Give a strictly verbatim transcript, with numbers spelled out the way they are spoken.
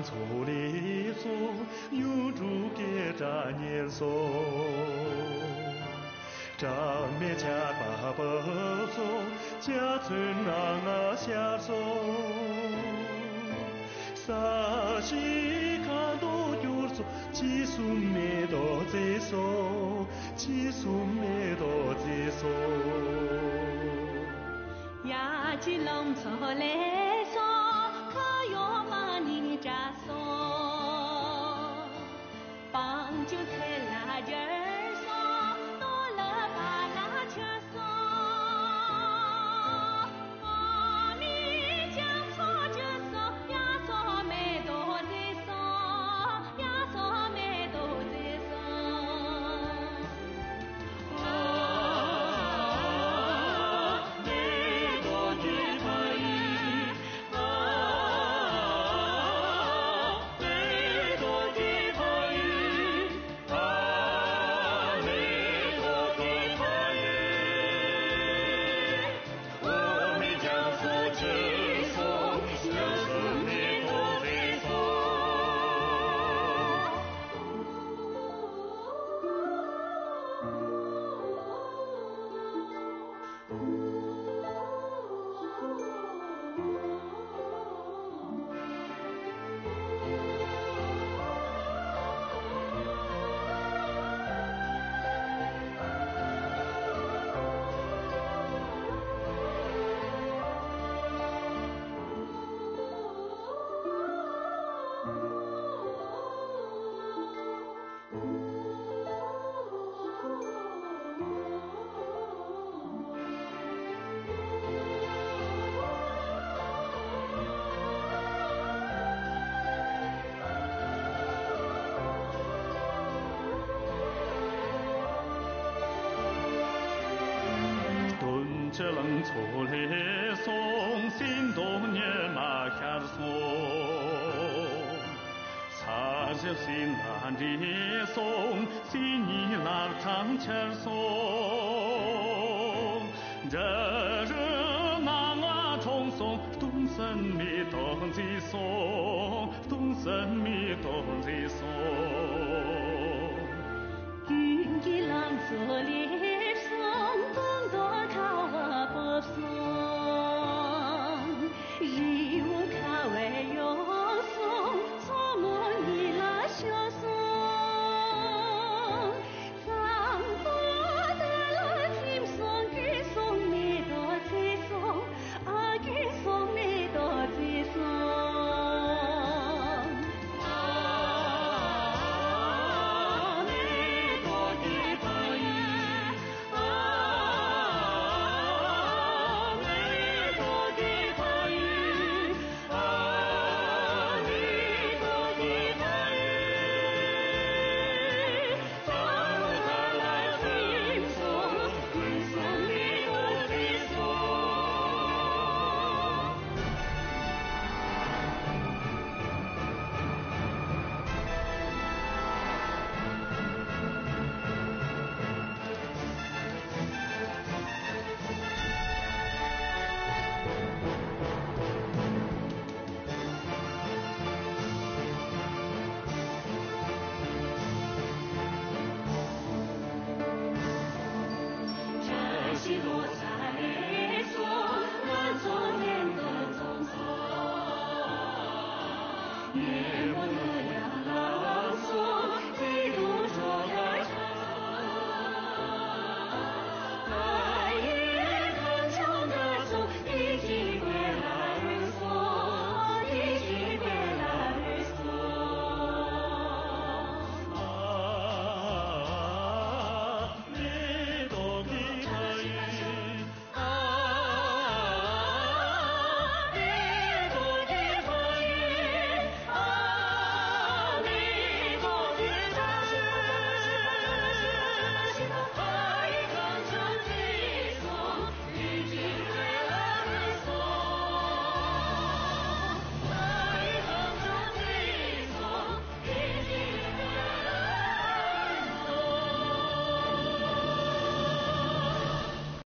ཚོགས་ལས་སོ། ཡུལ་དྲུག་གི་སྒྲ་སྙན་སོ། གྲངས་མེད་ཆར་པ་བབས་སོ། འཇའ་ཚོན་སྣ་ལྔ་ཤར་སོ། ས་གཞི་ཁ་དོག་བསྒྱུར་སོ། ཅི་གསུང་མེ་ཏོག་མཛེས་སོ། ཅི་གསུང་མེ་ཏོག་མཛེས་སོ། ཡ་གཅིག་ལང་ཚོ་ལས་སོ། ཁ་ཡོག་པ་ནི་བཀྲ་སོ། སྤང་ཆུ་ཚལ་ལ་བསྒྱུར་སོ། རྣོ་ལ་པ་ལ་ཆུ་སོ། ཨ་མི་རྒྱ་མཚོ་ཆུ་སོ། ཡ་སོ་མེ་ཏོག་མཛེས་སོ། ཡ་སོ་མེ་ཏོག་མཛེས་སོ། སྟོན་ཆུ་ལང་ཚོ་ལས་སོང་། སྲིན་ཏོག་ཉི་མ་ཤར་སོང་། ས་གཞི་སྲིན་ལ་འདྲིས་སོང་། སྲིན་ཉིད་ལག་ཐང་ཆར་སོང་། འབྲི་རུ་ནང་ང་གྲོངས་སོང་། སྟོང་སེམས་མེ་ཏོག་མཛེས་སོང་། སྟོང་སེམས་མེ་ཏོག་མཛེས་སོང་།